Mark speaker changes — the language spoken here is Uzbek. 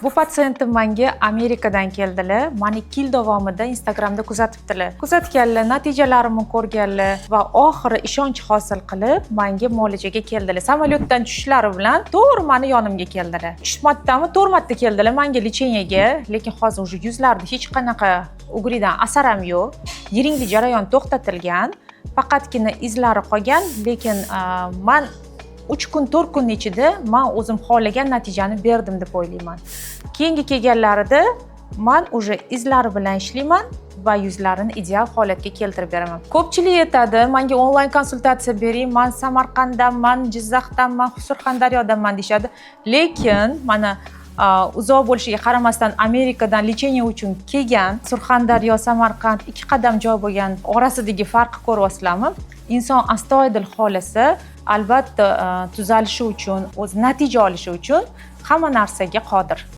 Speaker 1: Bu patsientim menga Amerikadan keldilar. Mani 2 yil davomida Instagramda kuzatibdilar. Kuzatganlar, natijalarimni ko'rganlar va oxiri ishonch hosil qilib, menga muolajaga keldilar. Samolyotdan tushishlari bilan to'g'ri mani yonimga keldilar. 3 martami, 4 marta keldilar menga лечение ga, lekin hozir уже yuzlarida hech qanaqa угри dan asar ham yo'q. Yiringli jarayon to'xtatilgan, faqatgina izlari qolgan, lekin man 3 kun, 4 kun ichida man o'zim xohlagan natijani berdim deb o'ylayman. Keyingi kelganlarida man уже izlari bilan ishlayman va yuzlarini ideal holatga keltirib beraman. Ko'pchilik aytadi, menga onlayn konsultatsiya bering, man Samarqanddanman, Jizzaxdanman, Surxondaryodanman deyishadi. Lekin mana uzoq bo'lishiga qaramasdan Amerikadan лечение uchun kelgan, Surxondaryo, Samarqand ikki qadam joy bo'lgan orasidagi farqni ko'ryapsizlarmi? Inson astoydil xohlasa, albatta tuzalishi uchun, o'zi natija olishi uchun hamma narsaga qodir.